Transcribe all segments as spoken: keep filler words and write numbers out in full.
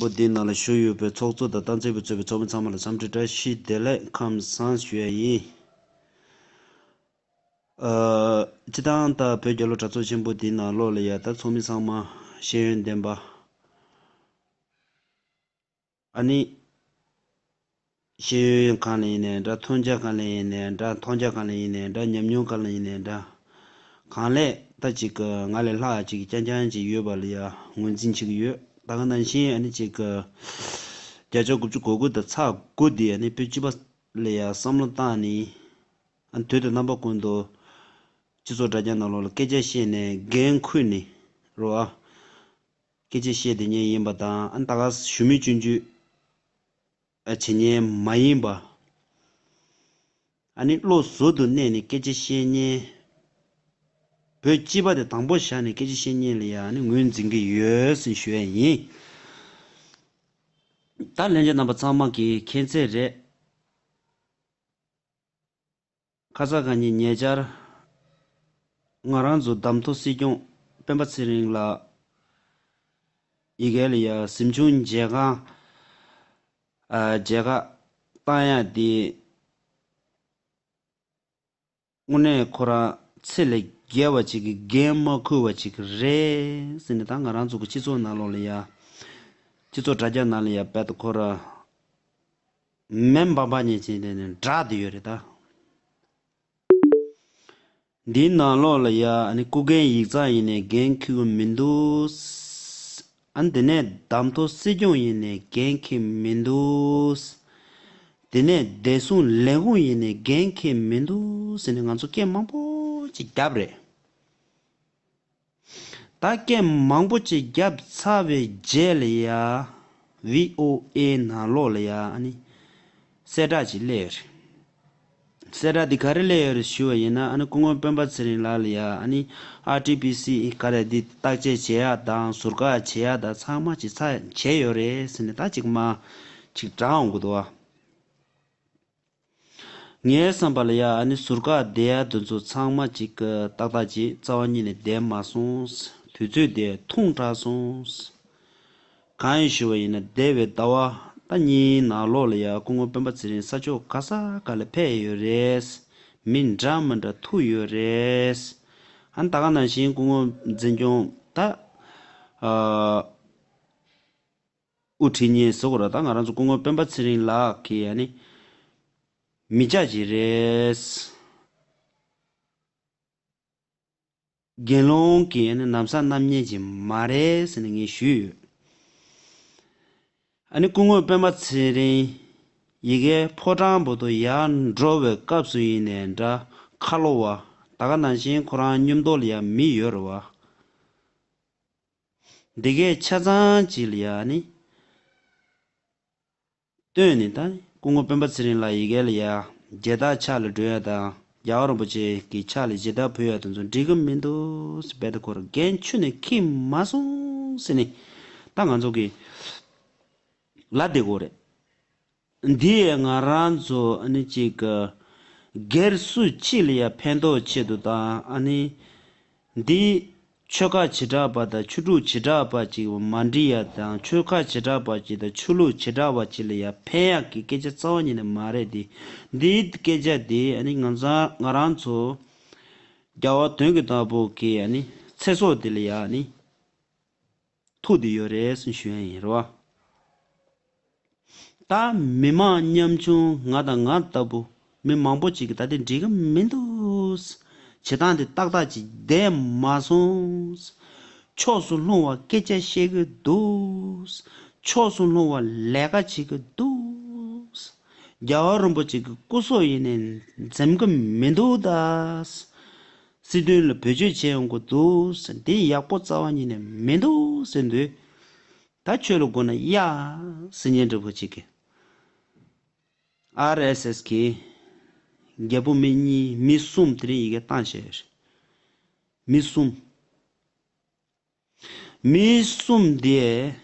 པོ་འདིའི་ནང་ལ་ཞུགས་ཡོད་པའི་ཚོགས་གཙོ་དང་སྟངས་འཛིན་པ་གཙོས་པའི་ཚོགས་མི་ཚང་མ་ལ་འཚམས་འདྲི་བཀྲ་ཤིས་བདེ་ལེགས་ཁམས་བཟང་ཞུ་ཡ་ཡིན། ཨ། སྤྱིར་བཏང་ད་བོད་རྒྱལ་ལོ་གྲགས་ཚོགས་ཆེན་པོ་འདིའི་ནང་ལོགས་ལ་ཡ་ད་ཚོགས་མི་ཚང་མ་ཤེས་ཡོན་ལྡན་པ། ཨ་ནི། ཤེས་ཡོན་གང་ལ་ཡིན་ནའི་འདྲ། མཐོང་རྒྱ་གང་ལ་ཡིན་ནའི་འདྲ། མཐོང་རྒྱ་གང་ལ་ཡིན་ནའི་འདྲ། ཉམས་མྱོང་གང་ལ་ཡིན་ནའི་འདྲ། གང་ལས་ད་ཅིག་གི་ང་ལས་ལྷག་ཅིག་རྐྱང་རྐྱང་ཅིག་ཡོད་པ་ལ་ཡ་ངོས་འཛིན་བྱེད་ཀྱི་ཡོད། ད་ག་ནང་བཞིན་ཨ་ནི་ཅིག་གི་བརྒྱ་ཆ་དགུ་བཅུ་གོ་དགུ་དང་ཚེག་དགུ་དེ་ཨ་ནི་བོད་སྤྱི་པ་ལ་ཡ་བསམ་བློ་བཏང་ནས། ཨ་ནི་དུས་དང་རྣམ་པ་ཀུན་ཏུ་སྤྱི་ཚོགས་དྲ་རྒྱ་ནང་ལོགས་ལ་སྐད་ཆ་བཤད་ནས་འགན་ཁུར་ནས་རོ། ཨ། སྐད་ཆ་བཤད་བསྡད་མཁན་ཡིན་པ་དང་། ཨ་ནི་ད་ག་ཞུ་མི་སྐྱོན་བརྗོད་བྱེད་མཁན་མ་ཡིན་པ། ཨ་ནི་བློ་གཟུ་དུ་གནས་ནས་སྐད་ཆ་བཤད་མཁན། བོད་སྤྱི་པ་དེ་དང་པོ་བཞག་ནས་སྐད་ཆ་བཤད་མཁན་ལ་ཡ་ཨ་ནི་ངོས་འཛིན་གྱི་ཡོད་ཟེར་ཞུ་ཡ་ཡིན། ད་ལྷན་རྒྱས་རྣམ་པ་ཚང་མ་གིས་མཁྱེན་གསལ་རེད། ཁ་སང་ག་ཉིན་ཉེ་ཆར་ང་རང་ཚོ་གདམ་ཐོ་སྲིད་སྐྱོང་སྤེན་པ་ཚེ་རིང་ལགས་ཡི་གེ་ལ་ཡ་གཟིམ་ཆུང་མཇལ་ཁང་། ཨ། མཇལ་ཁ་བཏང་ཡ་དེ་དངོས་གནས་ཁོ་རང་ཚད་ལས་བརྒལ་བ་ཅིག་གི་འགན་མ་ཁུར་བ་ཅིག་རེད་ཟེར་ནས། ད་ང་རང་ཚོ་གི་སྤྱི་ཚོགས་ནང་ལོགས་ལ་ཡ། སྤྱི་ཚོགས་དྲ་རྒྱ་ནང་ལ་ཡ་རྦད་དེ་ཁོ་རང་མེ་འབར་འབར་ཉན་བྱས་དེ་ནས་འདྲ་དེ་ཡོད་རེད་ད། འདིའི་ནང་ལོགས་ལ་ཡ་ཨ་ནི་སྐུ་མགྲོན་ཡིག་ཚང་ཡིན་ནའི་འགན་འཁྱེར་གྱི་མི་འདུག། ཨ་ནི་དེ་ནས་གདམ་ཐོ་སྲིད་སྐྱོང་ཡིན་ནའི་འགན་འཁྱེར་མི་འདུག། དེ་ནས་བདེ་སྲུང་ལས་ཁུངས་ཡིན་ནའི་འགན་འཁྱེར་མི་འདུག་ཟེར་ནས་ང་ཚོ་སྐད་མང་པོ་ཅིག་བརྒྱབ་རེད། ད་སྐད་མང་པོ་ཅིག་བརྒྱབ་ཚར་བའི་རྗེས་ལ་ཡ། བྷི་ཨོ་ཨེ་ནང་ལོགས་ལ་ཡ་ཨ་ནི་གསལ་བསྒྲགས་ཅིག་སླེབས་ཡོད་རེད། གསལ་བསྒྲགས་འདི་ག་རེ་སླེབས་ཡོད་རེད་ཞུ་བ་ཡིན་ན། ཨ་ནི་སྐུ་ངོ་སྤེན་པ་ཚེ་རིང་ལགས་ལ་ཡ་ཨ་ནི་ཨར་ཊི་པི་སི་ག་རེ་འདི་བརྟག་དཔྱད་བྱེད་ཡ་དང་ཟུར་བཀག་བྱེད་ཡ་དང་ཚང་མ་ཅིག་ཚར་བྱས་ཡོད་རེད་ཟེར་ནས་ད་ཅིག་མ་ཅིག་དྲངས་འོང་གི་འདུག་བ། ངའི་བསམ་པ་ལ་ཡ་ཨ་ནི་ཟུར་བཀག་བསྡད་ཡ་དེ་ཚོ་ཚང་མ་ཅིག་གི་ཏག་ཏག་ཅིག་རྩ་བ་ཉིད་ནས་བསྡད་མ་སོང་། དུས་ཚོད་དེ་ཐུང་དྲགས་སོང་། གང་ཡིན་ཞུ་བ་ཡིན་ན། འདས་པའི་ཟླ་བ་ད་གཉིས་ནང་ལོགས་ལ་ཡ་སྐུ་ངོ་སྤེན་པ་ཚེ་རིང་ས་ཕྱོགས་ག་ས་ག་ལ་ཕེབས་ཡོད་རེད། མི་འདྲ་མི་འདྲ་ཐུག་ཡོད་རེད། ཨ་ནི་ད་ག་ནང་བཞིན་སྐུ་ངོ་འཛིན་སྐྱོང་ད། ཨ། དབུ་ཁྲིད་གཉིས་ཟེར་དགོས་རེད། ད་ང་རང་ཚོ་སྐུ་ངོ་སྤེན་པ་ཚེ་རིང་ལགས་ཀྱི་ཨ་ནི་མི་སྐྱ་ཅིག་རེད། དགེ་སློང་གི་ཨ་ནི་ན་བཟའ་བསྣམས་མཁན་ཅིག་མ་རེད་ཟེར་ནས་ངས་ཞུས་ཡོད། ཨ་ནི་སྐུ་ངོ་སྤེན་པ་ཚེ་རིང་ཡི་གེ་ཕོ་བྲང་བར་དུ་ཡར་འགྲོ་བའི་སྐབས་སུ་ཡིན་ནའི་འདྲ། ཁ་ལོ་བ། ད་ག་ནང་བཞིན་ཁོ་རང་མཉམ་དུ་ལ་ཡ་མི་ཡོད་རེད་བ། འདི་གས་ཆ་ཚང་ཅིག་ལ་ཡ་ནི་བཏོན་ནས། ད་སྐུ་ངོ་སྤེན་པ་ཚེ་རིང་ལགས་ཡི་གེ་ལ་ཡ་མཇལ་དར་ཕྱག་ལ་སྒྲོན་ཡ་དང་། རྒྱལ་བ་རིན་པོ་ཆེ་གི་ཕྱག་ལ་མཇལ་དར་ཕུལ་ཡ་དེ་ཚོ་འགྲིག་གི་མི་འདུག་ཟེར། རྦད་དེ་ཁོ་རང་འགན་ཁྱོན་ནས་འཁྱེར་མ་སོང་ཟེར་ནས་ད་ང་ཚོ་གི་ལབ་བསྡད་ཀྱི་ཡོད་རེད། འདི་ཡས་ང་རང་ཚོ་ཨ་ནི་ཅིག་གི་སྒེར་སུ་གཅིག་ལ་ཡ་ཕན་ཐོགས་ཆེད་དུ་དང་། ཨ་ནི་འདི་ཆོལ་ཁ་བྱེ་བྲག་པ་དང་ཆོས་ལུགས་བྱེ་བྲག་པ་ཅིག་མ་འགྲིག་ཡ་དང་། ཆོལ་ཁ་བྱེ་བྲག་པ་ཅིག་དང་ཆོས་ལུགས་བྱེ་བྲག་པ་ཅིག་ལ་ཡ་ཕན་ཡག་གི་སྐད་ཆ་རྩ་བ་ཉིད་ནས་མ་རེད་དེ། འདིའི་སྐད་ཆ་དེ་ཨ་ནི་ང་ཚང་ང་རང་ཚོ་རྒྱལ་བ་དོན་གྱི་བདག་པོ་གི་ཨ་ནི་ཚེ་སྲོག་དེ་ལ་ཡ་ཨ་ནི་ཐུག་བསྡད་ཡོད་རེད་ཟེར་ཞུ་ཡ་ཡིན་རེད་བ། ད་མི་མང་ཉམ་ཆུང་ང་དང་ང་ལྟ་བུ་མི་མང་པོ་ཅིག་གིས་ད་དེ་འགྲིག་གི་མི་འདུག། བྱེད་སྟངས་དེ་ཏག་ཏག་ཅིག་བསྡད་མ་སོང་། ཕྱོགས་སུ་ལྷུང་བ་སྐད་ཆ་བཤད་ཀྱི་འདུག། ཕྱོགས་སུ་ལྷུང་བ་ལས་ཀ་བྱེད་ཀྱི་འདུག། རྒྱལ་བ་རིན་པོ་ཆེ་གི་སྐུ་སྲོག་ཡིན་ནའི་འཛེམ་གྱི་མི་འདུག་ད། སྲིད་དོན་ལ་བེད་སྤྱོད་བྱེད་ཡོང་གི་འདུག་ཟེར། འདི་ཡག་པོ་རྩ་བ་ཉིད་ནས་མི་འདུག་ཟེར་འདོད། ད་ཁྱོད་ལ་དགོས་ན་གཡག་ཟེར་མཁན་འདྲ་པོ་ཅིག་གིས། ཨར་ཨེས་ཨེས་གི་རྒྱལ་པོ་མི་གཉིས། མི་གསུམ་དེ་རིང་ཡི་གེ་བཏང་བཞག་ཡོད་རེད། མི་གསུམ། མི་གསུམ་དེ་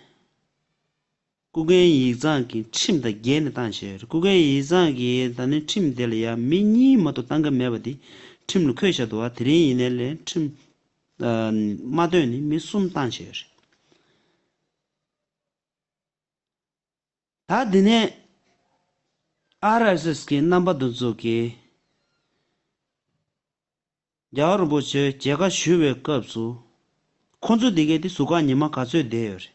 སྐུ་སྒེར་ཡིག་ཚང་གི་ཁྲིམས་དང་འགལ་ནས་བཏང་བཞག་ཡོད་རེད། སྐུ་སྒེར་ཡིག་ཚང་གིས་ད་ནི་ཁྲིམས་དེ་ལ་ཡ་མི་གཉིས་མ་གཏོགས་བཏང་གི་མེད་པ་དེ་ཁྲིམས་ལ་འཁོད་བཞག་འདུག་བ། དེ་རིང་ཡིན་ནའི་ལས་ཁྲིམས་མ་བཏོན་ནས་མི་གསུམ་བཏང་བཞག་ཡོད་རེད། ད་འདི་ནས་ཨར་ཨེས་ཨེས་ཀྱི་རྣམ་པ་འདི་ཚོ་གིས་རྒྱལ་བ་རིན་པོ་ཆེ་མཇལ་ཁ་ཞུ་བའི་སྐབས་སུ། ཁོང་ཚོ་འདི་གས་དེ་ཟུར་བཀག་ཉི་མ་ག་ཚོད་བསྡད་ཡོད་རེད།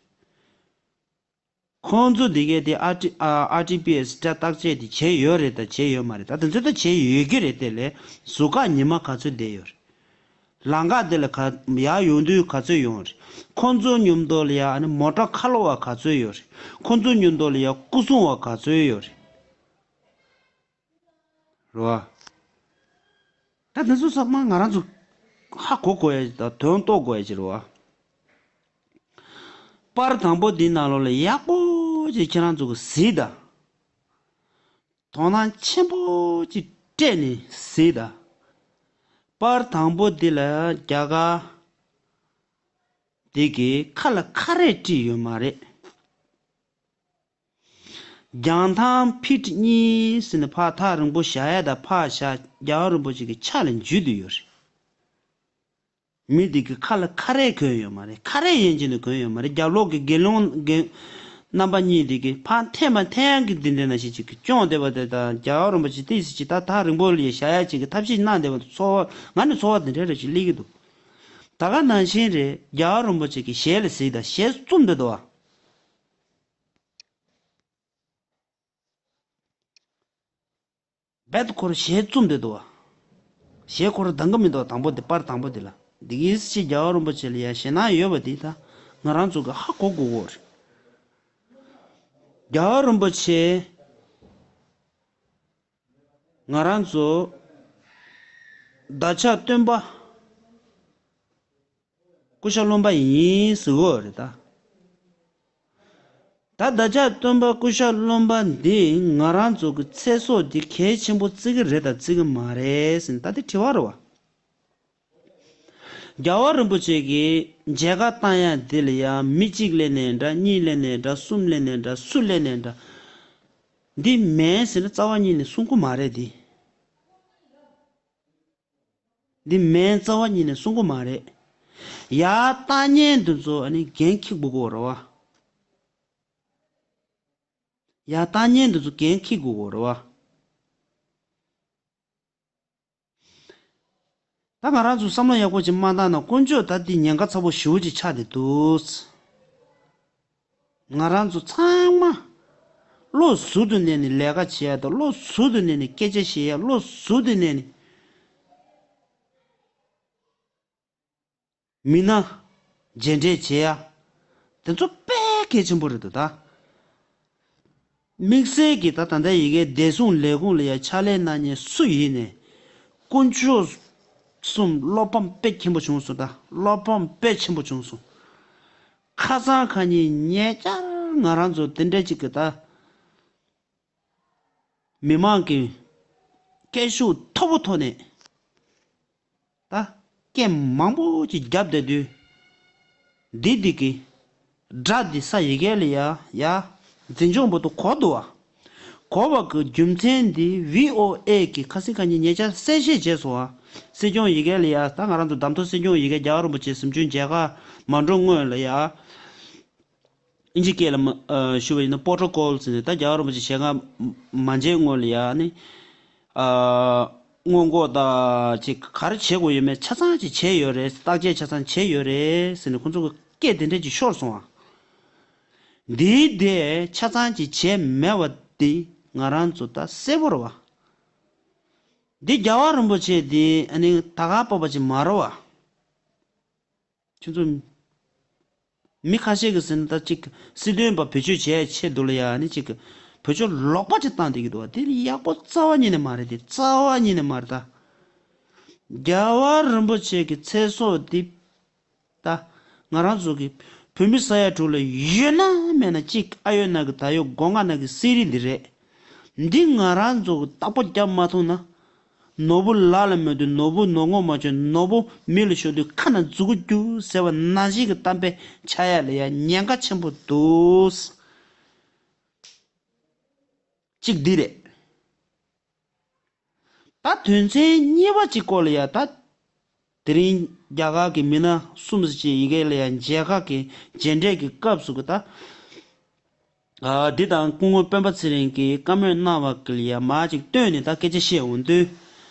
ཁོང་ཚོ་འདི་གས་དེ་ཨར་ཊི་ཨ་ཨར་ཊི་པི་ཨེས་སྒྲ་བརྟག་དཔྱད་དེ་བྱས་ཡོད་རེད་དང་བྱས་ཡོད་མ་རེད། ད་དེ་ཚོ་ད་བྱས་ཡོད་ཀྱི་རེད། དེ་ལས་ཟུར་བཀག་ཉི་མ་ག་ཚོད་བསྡད་ཡོད་རེད། ལམ་ཁ་དེ་ལ་ག་ཡར་ཡོང་དུས་ག་ཚོད་ཡོང་རེད། ཁོང་ཚོ་མཉམ་དུ་ལ་ཡ་ཨ་ནི་མོ་ཊ་ཁ་ལོ་བ་ག་ཚོད་ཡོད་རེད། ཁོང་ཚོ་མཉམ་དུ་ལ་ཡ་སྐུ་སྲུང་བ་ག་ཚོད་ཡོད་རེད། རེད་བ། ད་དེ་ཚོ་ཚང་མ་ང་རང་ཚོ་ཧ་གོ་དགོས་ཡ་དང་དོན་རྟོགས་དགོས་ཡ་ཅིག་རེད་བ། པར་དང་པོ་འདི་ནང་ལོགས་ལ་ཡག་པོ་ཅིག་ཁྱེད་རང་ཚོ་གིས་གཟིགས་དང་། དོ་སྣང་ཆེན་པོ་ཅིག་སྤྲད་ནས་གཟིགས་དང་། པར་དང་པོ་འདི་ལ་རྒྱ་གར་འདི་གི་ཁ་ལ་ཁ་རས་དཀྲིས་ཡོད་མ་རེད། རྒྱང་ཐང་ཕིཊ་གཉིས་ཟེར་ནས་ཕར་ཐག་རིང་པོ་བཞག་ཡ་དང་ཕར་བཞག་རྒྱལ་བ་རིན་པོ་ཆེ་གི་ཕྱག་ལ་འཇུས་བསྡད་ཡོད་རེད། མི་འདི་གི་ཁ་ལ་ཁ་རས་གོན་ཡོད་མ་རེད། ཁ་རས་ཡན་ཆད་ནས་གོན་ཡོད་མ་རེད། རྒྱབ་ལོགས་ཀྱི་དགེ་སློང་དགེ་རྣམ་པ་གཉིས་འདི་གི་ཕར་འཐེན་མ་འཐེན་ཡང་གི་འདི་འདྲ་ན་ཞིག་ཅིག་གི་སྐྱོང་བསྡད་པ་དེ་དང་རྒྱལ་བ་རིན་པོ་ཆེ་ཏིས་ཅིག་ད་ཐག་རིང་པོ་ལ་བཞག་ཡ་ཅིག་གི་ཐབས་ཤེས་གནང་བསྡད་པ་དང་ཚོར་བ་ང་ནི་ཚོར་བ་དེ་འདྲ་རེ་ཞིག་སླེབས་ཀྱི་འདུག་ད་ག་ནང་བཞིན་རེད། རྒྱལ་བ་རིན་པོ་ཆེ་གི་ཞལ་ལ་གཟིགས་དང་ཞལ་བཙུམས་བསྡད་འདུག་བ། རྦད་ཁོ་རང་ཞལ་བཙུམས་བསྡད་འདུག་བ། ཞལ་ཁོ་རང་གདངས་ཀྱི་མི་འདུག་དང་པོ་དེ་པར་དང་པོ་དེ་ལ། འདི་གིས་ཅིག་རྒྱལ་བ་རིན་པོ་ཆེ་ལ་ཡ་ཞེད་སྣང་ཡོད་པ་འདི་ད་ང་རང་ཚོ་གི་ཧ་གོ་དགོས་ཀྱི་རེད། རྒྱལ་བ་རིན་པོ་ཆེ་ང་རང་ཚོ་བདག་ཅག་སྟོན་པ་སྐུ་ཤ་རློན་པ་ཡིན་ཟེར་གྱི་ཡོད་རེད་ད། ད་བདག་ཅག་སྟོན་པ་སྐུ་ཤ་རློན་པ་འདི་ང་རང་ཚོ་གི་ཚེ་སྲོག་འདི་གལ་ཆེན་པོ་བརྩི་གི་རེད་དང་བརྩི་གི་མ་རེད་ཟེར་ནས་ད་དེ་དྲི་བ་རེད་བ། རྒྱལ་བ་རིན་པོ་ཆེ་གིས་མཇལ་ཁ་བཏང་ཡ་འདི་ལ་ཡ་མི་གཅིག་སླེབས་ནའི་འདྲ། གཉིས་སླེབས་ནའི་འདྲ། གསུམ་སླེབས་ནའི་འདྲ། སུ་སླེབས་ནའི་འདྲ། འདི་མིན་ཟེར་ན་རྩ་བ་ཉིད་ནས་གསུང་གི་མ་རེད་འདི། འདི་མིན་རྩ་བ་ཉིད་ནས་གསུང་གི་མ་རེད། ཡར་བཏང་མཁན་འདི་ཚོ་ཨ་ནི་འགན་འཁྱེར་དགོས་ཀྱི་རེད་བ། ཡར་བཏང་མཁན་འདི་ཚོ་འགན་འཁྱེར་དགོས་ཀྱི་རེད་བ། ད་ང་རང་ཚོ་བསམ་བློ་ཡག་པོ་ཅིག་མ་བཏང་ན་དཀོན་མཆོག་ད་འདི་ཉེན་ཁ་ཚ་པོ་ཞེ་པོ་ཅིག་ཆགས་བསྡད་འདུག་ང་རང་ཚོ་ཚང་མ་བློ་གཟུ་དུ་གནས་ནས་ལས་ཀ་བྱེད་ཡ་དང་། བློ་གཟུ་དུ་གནས་ནས་སྐད་ཆ་བཤད་ཡ། བློ་གཟུ་དུ་གནས་ནས་མི་སྣ་མཇལ་འཕྲད་བྱེད་ཡ། དེ་ཚོ་དཔེ་གལ་ཆེན་པོ་རེད་འདུག་ད། དམིགས་བསལ་གྱིས་ད་ད་ལྟ་ཡི་གེ་བདེ་སྲུང་ལས་ཁུངས་ལ་ཡ་ཕྱག་ལས་གནང་མཁན་སུ་ཡིན་ནའི་དཀོན་མཆོག་གསུམ་བློ་ཕམ་དཔེ་ཆེན་པོ་བྱུང་སོང་། ད་བློ་ཕམ་དཔེ་ཆེན་པོ་བྱུང་སོང་། ཁ་སང་ཁ་ཉིན་ཉེ་ཆར་ང་རང་ཚོ་དེ་འདྲ་ཅིག་གི་ད་མི་མང་གི་སྐད་ཤུགས་མཐོ་པོ་ཐོག་ནས་ད་སྐད་མང་པོ་ཅིག་བརྒྱབ་བསྡད་དུས། འདི་འདི་གི་སྒྲ་འདི་ས་ཡི་གེ་ལ་ཡ་ཡ་འཛིན་སྐྱོང་བར་དུ་གོ་འདུག་བ། གོ་བ་གི་རྒྱུ་མཚན་འདི་བྷི་ཨོ་ཨེ་གི་ཁ་སང་ཁ་ཉིན་ཉེ་ཆར་གསལ་བཤད་བྱས་སོང་བ། སྲིད་སྐྱོང་ཡི་གེ་ལ་ཡ་ད་ང་རང་ཚོ་གདམ་ཐོ་སྲིད་སྐྱོང་ཡི་གེ་རྒྱལ་བ་རིན་པོ་ཆེ་གཟིམ་ཆུང་མཇལ་ཁ་མ་འགྲོ་སྔོན་ལ་ཡ། ཨིན་ཇི་སྐད་ལ་མ་ཨ་ཞུ་བ་ཡིན་ན་པོ་རོ་ཀོལ་ཟེར་ནས། ད་རྒྱལ་བ་རིན་པོ་ཆེ་ཞལ་ཁ་མ་མཇལ་སྔོན་ལ་ཡ་ནི་ཨ་སྔོན་འགོག་དང་ཅིག་ག་རེ་བྱེད་དགོས་ཡོད་མེད་ཆ་ཚང་ཅིག་བྱས་ཡོད་རེད། བརྟག་དཔྱད་ཆ་ཚང་བྱས་ཡོད་རེད་ཟེར་ནས་ཁོང་ཚོ་གི་སྐད་དེ་འདྲ་ཅིག་ཤོར་སོང་བ། འདིའི་དེ་ཆ་ཚང་ཅིག་བྱས་མེད་པ་འདི་ང་རང་ཚོ་ད་གསལ་པོ་རེད་བ། འདི་རྒྱལ་བ་རིན་པོ་ཆེ་འདི་ཨ་ནི་ད་ག་སྤོབས་པ་ཅིག་མ་རེད་བ། ཁྱོད་ཚོ་མི་ཁ་ཤས་ཀྱིས་ཟེར་ན་ད་ཅིག་སྲིད་དོན་པ་བེད་སྤྱོད་བྱེད་ཡ་ཆེད་དུ་ལ་ཡ་ནི་ཅིག་བེད་སྤྱོད་ལོག་པ་ཅིག་བཏང་བསྡད་ཀྱི་འདུག་བ། དེ་ཡག་པོ་རྩ་བ་ཉིད་ནས་མ་རེད། དེ་རྩ་བ་ཉིད་ནས་མ་རེད་ད། རྒྱལ་བ་རིན་པོ་ཆེ་གི་ཚེ་སྲོག་འདི་ད་ང་རང་ཚོ་གི་བོད་མི་ས་ཡ་དྲུག་ལ་ཡོད་ན་མེད་ན་གཅིག་ཨ་ཡོད་ན་གི་ད་ཡོད་སྒོ་ང་ན་གི་གསེར་རི་འདི་རེད། འདི་ང་རང་ཚོ་གི་བརྟག་པ་བརྒྱབ་མ་ཐུབ་ན། ནོར་བུ་ལག་ལ་མེད་དུས་ནོར་བུ་ནོར་ངོ་མ་བྱུང་། ནོར་བུ་མེ་ལ་ཤོར་དུས་ཁ་ནང་མཛུ་གུ་རྒྱུག་ཟེར་བ་ནང་བཞིན་གྱི་གཏམ་དཔེ་ཆགས་ཡ་ལ་ཡ་ཉེན་ཁ་ཆེན་པོ་འདུག་གཅིག་འདི་རེད། ད་དོན་ཚན་གཉིས་པ་གཅིག་སྐོར་ལ་ཡ་ད། དེ་རིང་རྒྱ་གར་གྱི་མི་སྣ་གསུམ་ཞིག་ཡི་གེ་ལ་ཡ་མཇལ་ཁ་གི་མཇལ་འཕྲད་ཀྱི་སྐབས་སུ་གི་ད། ཨ། འདི་དང་སྐུ་ངོ་སྤེན་པ་ཚེ་རིང་གིས་བཀའ་མོལ་གནང་བ་གི་ལ་ཡ་མ་ཅིག་བཏོན་ནས་ད་སྐད་ཆ་བཤད་འོང་དུས།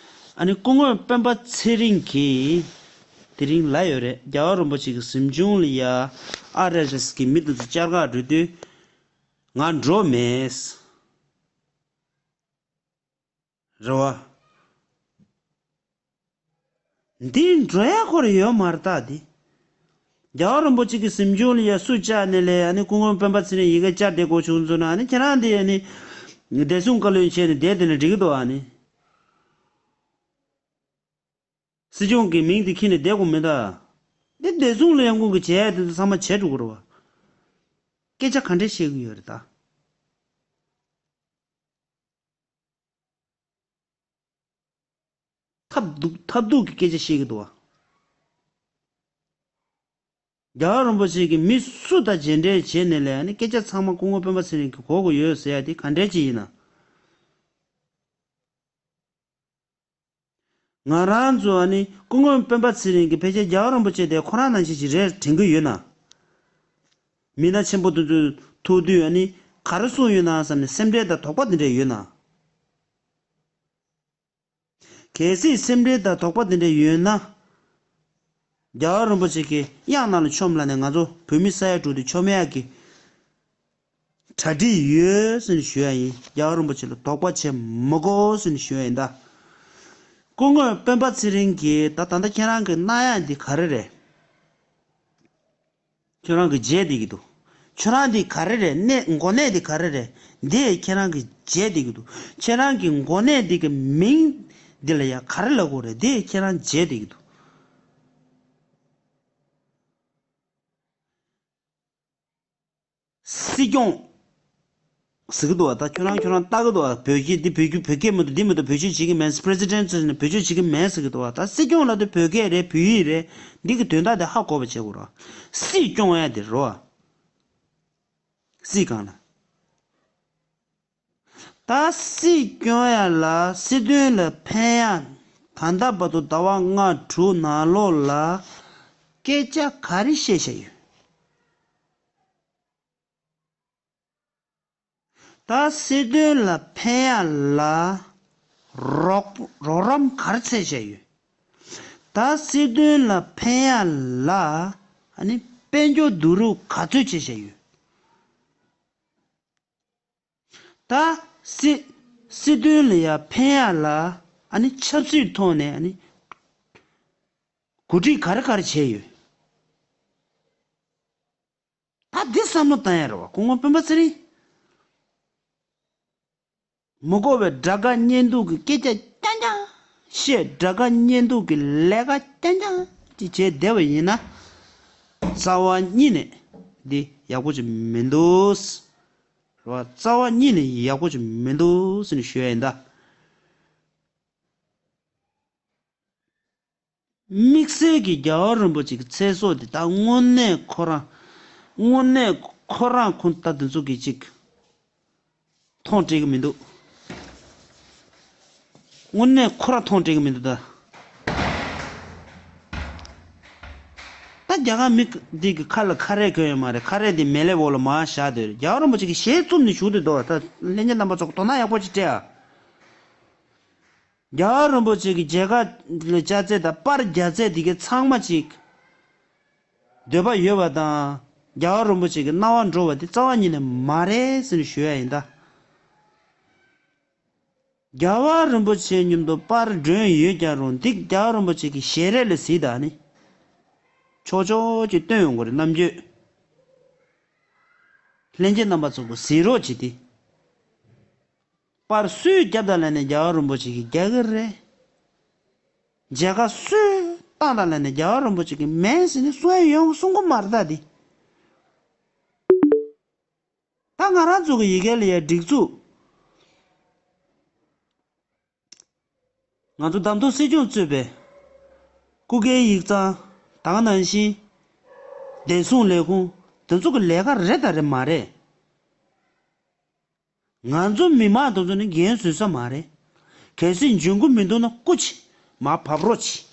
ཨ་ནི་སྐུ་ངོ་སྤེན་པ་ཚེ་རིང་གིས་དེ་རིང་ལབ་ཡོད་རེད། རྒྱལ་བ་རིན་པོ་ཆེ་གི་གཟིམ་ཆུང་ལ་ཡ་ཨར་ཨེས་ཨེས་གི་མི་དེ་ཚོ་བཅར་ག་འགྲོ་དུས་ང་འགྲོ་མེད། རེད་བ། འདི་འགྲོ་ཡ་ཁོ་ར་ཡོད་མ་རེད་ད་འདི། རྒྱལ་བ་རིན་པོ་ཆེ་གི་གཟིམ་ཆུང་ལ་ཡ་སུ་བཅར་ནས་ལས། ཨ་ནི་སྐུ་ངོ་སྤེན་པ་ཚེ་རིང་ཡི་གེ་བཅར་བསྡད་དགོས་བྱུང་ཚུལ་ན། ཨ་ནི་ཁྱེད་རང་འདི་ཨ་ནི་བདེ་སྲུང་བཀའ་བློན་བྱས་ནས་བསྡད་དེ་ནས་འགྲིག་གི་འདུག་ཨ་ནི། སྲིད་སྐྱོང་གི་མིང་དེ་ཁྱེར་ནས་བསྡད་དགོས་མེད་ད། འདི་བདེ་སྲུང་ལས་ཁུངས་ཀྱི་བྱས་ཡ་དེ་ཚོ་ཚང་མ་བྱས་འགྲོ་དགོས་རེད་བ། སྐད་ཆ་ག་འདྲས་བཤད་གི་ཡོད་རེད་ད། ཐབས་སྡུག་ཐབས་སྡུག་གི་སྐད་ཆ་བཤད་ཀྱི་འདུག་བ། རྒྱལ་བ་རིན་པོ་ཆེ་གིས་མི་སུ་དང་མཇལ་འཕྲད་བྱས་ནས་ལས་ནི་སྐད་ཆ་ཚང་མ་སྐུ་ངོ་སྤེན་པ་ཚེ་རིང་གིས་གོ་དགོས་ཡོད་ཟེར་ཡ་དེ་ག་འདྲས་ཅིག་ཡིན་ན། ང་རང་ཚོ་ཨ་ནི་སྐུ་ངོ་སྤེན་པ་ཚེ་རིང་གིས་ཕལ་ཆེར་རྒྱལ་བ་རིན་པོ་ཆེ་དེ་ཁོ་རང་ནང་བཞིན་ཅིག་རེད་དྲན་གྱི་ཡོད་ན། མི་སྣ་ཆེན་པོ་དེ་ཚོས་ཐུག་དུས་ཨ་ནི་ག་རེ་གསུངས་ཡོད་ན་བསམ་ནས་སེམས་ཁྲལ་དང་དོགས་པ་དེ་འདྲས་ཡོད་ན། གལ་སྲིད་སེམས་ཁྲལ་དང་དོགས་པ་དེ་འདྲ་ཡོད་ན། རྒྱལ་བ་རིན་པོ་ཆེ་གིས་གཡང་ནང་ལ་མཆོངས་ལབ་ནས་ང་ཚོ་བོད་མི་ས་ཡ་དྲུག་དེ་མཆོང་མེད་ཡག་གི་གྲ་སྒྲིག་ཡོད་ཟེར་ནས་ཞུ་ཡ་ཡིན། རྒྱལ་བ་རིན་པོ་ཆེ་ལ་དོགས་པ་བྱེད་མི་དགོས་ཟེར་ནས་ཞུ་ཡ་ཡིན་ད། སྐུ་ངོ་སྤེན་པ་ཚེ་རིང་གིས་ད་ད་ལྟ་ཁྱེད་རང་གིས་གནང་ཡ་འདི་ག་རེ་རེད། ཁྱོད་རང་གི་བརྗེད་བསྡད་ཀྱི་འདུག་ཁྱོད་རང་འདི་ག་རེ་རེད། གནས་གོ་གནས་འདི་ག་རེ་རེད། འདི་ཁྱེད་རང་གི་བརྗེད་བསྡད་ཀྱི་འདུག་ཁྱེད་རང་གི་གོ་གནས་འདི་གི་མིང་འདི་ལ་ཡ་ག་རེ་ལབ་དགོས་རེད། འདི་ཁྱེད་རང་བརྗེད་བསྡད་ཀྱི་འདུག་སྲིད་སྐྱོང་ཟེར་གྱི་འདུག་བ། ད་ཁྱོད་རང་ཁྱོད་རང་ལྟ་གི་འདུག་བ། བོད་སྐད་འདི་བོད་སྐད་བོད་སྐད་མི་འདུག་འདི་མི་འདུག་བེད་སྤྱོད་བྱེད་ཀྱི་མེད། President་ཟེར་ནས་བེད་སྤྱོད་བྱེད་ཀྱི་མེད་ཟེར་གྱི་འདུག་བ། ད་སྲིད་སྐྱོང་ལབ་དུས་བོད་སྐད་རེད། བོད་ཡིག་རེད། འདི་གི་དོན་དག་དེ་ཧ་གོ་བ་བྱེད་དགོས་རེད་བ། སྲིད་སྐྱོང་ཡ་དེ་རེད་བ། སྲིད་གང་ལ། ད་སྲིད་སྐྱོང་ཡ་ལ་སྲིད་དོན་ལ་ཕན་ཡ། ད་ལྟ་བར་དུ་ཟླ་བ་ལྔ་དྲུག་ནང་ལོགས་ལ་སྐད་ཆ་ག་རེ་བཤད་བཞག་ཡོད། ད་སྲིད་དོན་ལ་ཕན་ཡ་ལ་རོགས་རོགས་རམ་ག་རེ་བྱས་བཞག་ཡོད། ད་སྲིད་དོན་ལ་ཕན་ཡ་ལ་ཨ་ནི་དཔལ་འབྱོར་བསྡུ་རུབ་ག་ཚོད་བྱས་བཞག་ཡོད། ད་སྲིད་སྲིད་དོན་ལ་ཡ་ཕན་ཡ་ལ་ཨ་ནི་ཆབ་སྲིད་ཐོག་ནས་ཨ་ནི་གོ་སྒྲིག་ག་རེ་ག་རེ་བྱས་ཡོད། ད་འདི་བསམ་བློ་བཏང་ཡ་རེད་བ། སྐུ་ངོ་སྤེན་པ་ཚེ་རིང་། མི་དགོས་པའི་དགྲ་དགའ་གཉེན་སྡུག་གི་སྐད་ཆ་རྐྱང་རྐྱང་བཤད། དགྲ་དགའ་གཉེན་སྡུག་གི་ལས་ཀ་རྐྱང་རྐྱང་ཅིག་བྱས་བསྡད་པ་ཡིན་ན། རྩ་བ་ཉིད་ནས་འདི་ཡག་པོ་ཅིག་མི་འདུག་རེད་བ། རྩ་བ་ཉིད་ནས་ཡག་པོ་ཅིག་མི་འདུག་ཟེར་ནས་ཞུ་ཡ་ཡིན་ད། དམིགས་བསལ་གྱི་རྒྱལ་བ་རིན་པོ་ཆེ་གི་ཚེ་སྲོག་དེ་ད་དངོས་གནས་ཁོ་རང་། དངོས་གནས་ཁོ་རང་ཁོ་ད་དེ་ཚོ་གི་ཅིག་མཐོང་སྤྲད་གི་མི་འདུག་དངོས་གནས་ཁོ་རང་མཐོང་སྤྲད་གི་མི་འདུག་ད། ད་རྒྱ་གར་མི་འདི་གི་ཁ་ལ་ཁ་རས་གྱོན་ཡོད་མ་རེད། ཁ་རས་འདི་མེ་ལེབ་འོག་ལ་མར་བཞག་སྡོད་རེད། རྒྱལ་བ་རིན་པོ་ཆེ་གི་ཞལ་བཙུམ་ནས་བཞུགས་སྡོད་འདུག་ད་ལྷན་རྒྱས་རྣམ་པ་ཚོ་དོ་སྣང་ཡག་པོ་ཅིག་སྤྲད་ཨ། རྒྱལ་བ་རིན་པོ་ཆེ་གི་མཇལ་ཁ་ལ་བཅར་ཚད་དང་པར་རྒྱག་ཚད་དེ་གའི་ཚང་མ་ཅིག་འདོད་པ་ཡོད་པ་དང་རྒྱལ་བ་རིན་པོ་ཆེ་གི་རྣ་བར་འགྲོ་བ་དེ་རྩ་བ་ཉིད་ནས་མ་རེད་ཟེར་ནས་ཞུ་ཡ་ཡིན་ད། རྒྱལ་བ་རིན་པོ་ཆེ་མཉམ་དུ་པར་སྒྲོན་ཡོད་ཀྱང་རུང་འདི་རྒྱལ་བ་རིན་པོ་ཆེ་གི་ཞལ་རས་ལ་གཟིགས་དང་ནི། ཆོག་ཆོག་ཅིག་སྟོན་ཡོང་དགོས་རེད་རྣམ་དཔྱོད། ལྷན་རྒྱས་རྣམ་པ་ཚོ་གི་གཟིགས་རོགས་བྱེད་དེ། པར་སུས་བརྒྱབ་དང་ལབ་ནས་རྒྱལ་བ་རིན་པོ་ཆེ་གིས་རྒྱག་གི་རེད། མཇལ་ཁ་སུས་བཏང་དང་ལབ་ནས་རྒྱལ་བ་རིན་པོ་ཆེ་གིས་མེད་ཟེར་ནས་གསུང་ཡ་ཡོང་གསུང་གི་མ་རེད་ད་འདི། ད་ང་རང་ཚོ་གི་ཡི་གེ་ལ་ཡ་སྒྲིག་འཛུགས། ང་ཚོ་བདམས་ཐོན་སྲིད་སྐྱོང་གཙོས་པའི་སྐུ་སྒེར་ཡིག་ཚང་ད་ག་ནང་བཞིན་བདེ་སྲུང་ལས་ཁུངས་དེ་ཚོ་གི་ལས་ཀ་རེད་ད་རེད་མ་རེད། ང་ཚོ་མི་མང་དེ་ཚོ་ནི་འགན་བཟོད་ས་མ་རེད། གལ་སྲིད་འཇོན་གི་མི་འདུག་ན་སྐུ་མཁྱེན་མར་བབས་རོགས་གྱིས།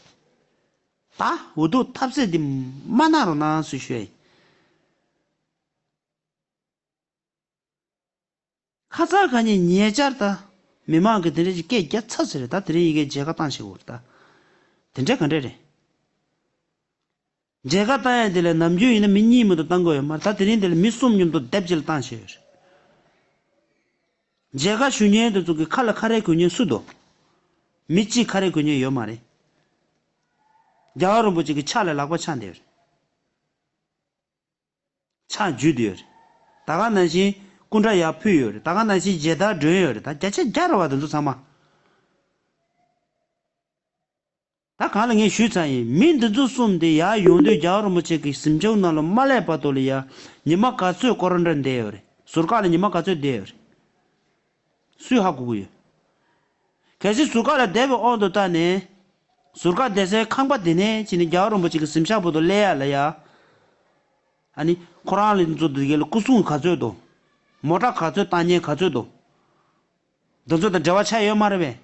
ད་འུ་ཐུག་ཐབས་ཟད་འདི་མ་གནང་རོགས་གནང་ཟེར་ཞུ་ཡ་ཡིན། ཁ་ཚ་ཁ་ཉེ་ཉེ་ཆར་ད། མི་མང་གི་དེ་འདྲ་ཞིག་སྐད་རྒྱག་ཚར་ཟེར་རེད། ད་དེ་རིང་ཡི་གེ་མཇལ་ཁ་བཏང་ཤེས་དགོས་རེད་ད། དེ་འདྲ་ག་འདྲ་རེད། མཇལ་ཁ་བཏང་ཡ་དེ་ལ་ནམ་རྒྱུན་ཡིན་ན་མི་གཉིས་མ་གཏོགས་བཏང་གི་ཡོད་མ་རེད། ད་དེ་རིང་དེ་ལ་མི་གསུམ་མཉམ་དུ་སྡེབ་གཅིག་ལ་བཏང་ཤེས་ཡོད་རེད། མཇལ་ཁ་ཞུ་མཁན་དེ་ཚོ་གི་ཁ་ལ་ཁ་རས་གོན་མཁན་སུ་འདུག་མི་གཅིག་ཁ་རས་གོན་མཁན་ཡོད་མ་རེད། རྒྱལ་བ་རིན་པོ་ཆེ་གི་ཕྱག་ལ་ལག་པ་འཆང་བསྡད་ཡོད་རེད། ཕྱག་འཇུས་བསྡད་ཡོད་རེད། ད་ག་ནང་བཞིན་སྐུ་འདྲ་ཡར་ཕུལ་ཡོད་རེད། ད་ག་ནང་བཞིན་མཇལ་དར་སྒྲོན་ཡོད་རེད། ད་བརྒྱ་ཆ་བརྒྱ་རེད་བ། དེ་ཚོ་ཚང་མ། ད་གང་ལ་ངས་ཞུས་ཚར་ཡིན། མི་འདི་ཚོ་གསུམ་དེ་ཡར་ཡོང་དུས་རྒྱལ་བ་རིན་པོ་ཆེ་གི་གཟིམ་ཆུང་ནང་ལ་མ་སླེབས་བར་དུ་ལ་ཡ། ཉི་མ་ག་ཚོད་སྐོར་ར་འདྲ་བསྡད་ཡོད་རེད། ཟུར་བཀག་ལ་ཉི་མ་ག་ཚོད་བསྡད་ཡོད་རེད། སུས་ཧ་གོ་གི་ཡོད། གལ་སྲིད་ཟུར་བཀག་ལ་བསྡད་པའི་དབང་དུ་བཏང་ནས། ཟུར་བཀག་བསྡད་སའི་ཁང་པ་དེ་ནས་ཕྱིན་ནས་རྒྱལ་བ་རིན་པོ་ཆེ་གི་གཟིམ་ཤག་བར་དུ་སླེབས་ཡ་ལ་ཡ། ཨ་ནི་ཁོ་རང་ལ་ཚོ་འདི་གའི་ལ་སྐུ་སྲུང་ག་ཚོད་འདུག་མོ་ཊ་ག་ཚོད་བཏང་མཁན་ག་ཚོད་འདུག་འདི་ཚོ་དང་འབྲེལ་བ་ཆགས་ཡོད་མ་རེད་པས།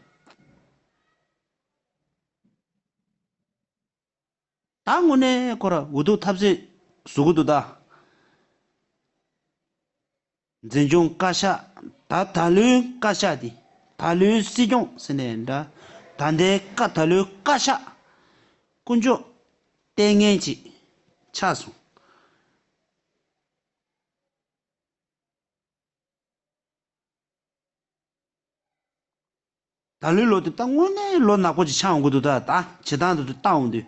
ད་དངོས་གནས་ཁོ་ར་འུ་ཐུག་ཐབས་ཟད་བཟོ་གི་འདུག་ད། འཛིན་སྐྱོང་བཀའ་ཤག་ད་ད་ལོའི་བཀའ་ཤག་འདི། ད་ལོའི་སྲིད་སྐྱོང་ཟེར་ནས་འདྲ། ད་ལྟའི་བཀའ་ད་ལོའི་བཀའ་ཤག་དཀོན་མཆོག་ལྟས་ངན་ཅིག་ཆགས་སོང་། ད་ལོའི་ལོ་དེ་ད་དངོས་གནས་ལོ་ནག་པོ་ཅིག་ཆགས་འོང་གི་འདུག་ད་ད་བྱེད་སྟངས་དེ་ཚོ་བལྟ་འོང་དུས།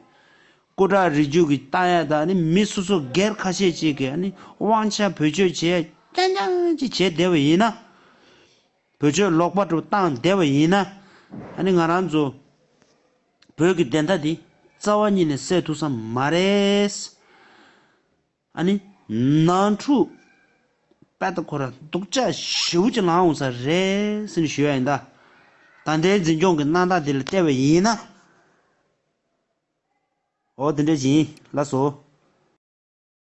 སྐུ་དྲག་རིགས་རྒྱུད་ཀྱི་བལྟ་ཡ་ད་ནི་མི་སོ་སོ་སྒེར་ཁ་ཤས་ཅིག་གིས་ནི་དབང་ཆ་བེད་སྤྱོད་བྱེད་རྐྱང་རྐྱང་ཅིག་བྱས་བསྡད་པ་ཡིན་ན། བེད་སྤྱོད་ལོག་པ་འགྲོ་བཏང་བསྡད་པ་ཡིན་ན། ཨ་ནི་ང་རང་ཚོ་བོད་ཀྱི་བདེན་མཐའ་འདི་རྩ་བ་ཉིད་ནས་གསལ་ཐུབ་ས་མ་རེད། ཨ་ནི་ནང་འཁྲུག་དཔེ་ད་ཁོ་ར་སྡུག་ཅག་ཞེ་པོ་ཅིག་ལངས་འོང་ས་རེད་ཟེར་ནས་ཞུ་ཡ་ཡིན་ད། ད་ལྟའི་འཛིན་སྐྱོང་གི་གནང་སྟངས་འདི་ལ་བལྟས་པ་ཡིན་ན། འོ་དེ་འདྲ་ཞིག་ཡིན། ལགས་སོ།